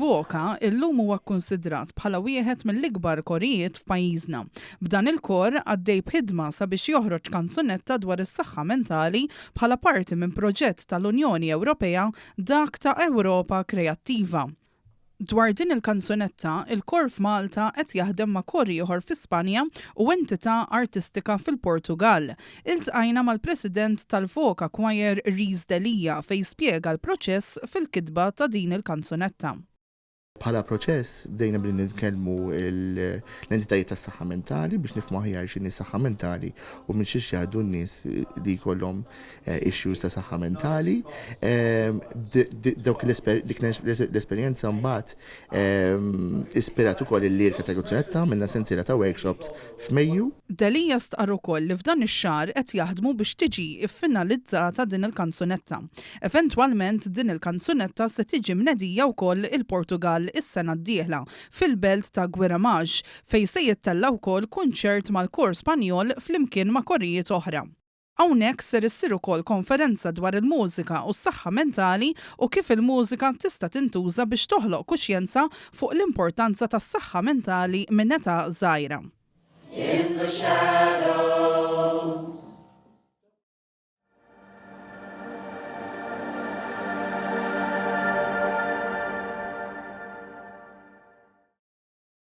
Il-Voka illum huwa kkunsidrat bħala wieħed mill-ikbar korijiet f'pajjiżna. B'dan il-kor għaddej b'ħidma sabiex joħroġ kanzunetta dwar is-saħħa mentali bħala parti minn proġett tal-Unjoni Ewropea dak ta' Ewropa Kreattiva. Dwar din il-kanzunetta, il-kor f'Malta qed jaħdem ma' kor ieħor fi Spanja u entità artistika fil-Portugall. Iltqajna mal-President tal-Voca Choir Rhys Delia fejn spjega l-proċess fil-kitba ta' din il-kanzunetta. Bħala proċess bdejna billi nitkellmu l-entitajiet tas-saħħa mentali biex nifhmu aħjar x'inhi s-saħħa mentali u minn xiex jgħaddu n-nies li jkollhom issues ta' saħħa mentali. Dawk dik l-esperjenza mbagħad ispirat ukoll il-lirika ta' kanzunetta għamilna sensiela ta' workshops f'Mejju. Delia stqarr ukoll li f'dan ix-xahar qed jaħdmu biex tiġi ffinalizzata din il-kanzunetta. Eventwalment din il-kanzunetta se tiġi mnedija wkoll il-Portugall is-sena d-dieħla, fil-belt ta' Guiramaj, fejn se jittella' wkoll kunċert mal-kor Spanjol flimkien ma' korijiet oħra. Hawnhekk ser issir ukoll konferenza dwar il-mużika u s-saħħa mentali u kif il-mużika tista' tintuża biex toħloq kuxjenza fuq l-importanza tas-saħħa mentali minn età żgħira. In the shadow.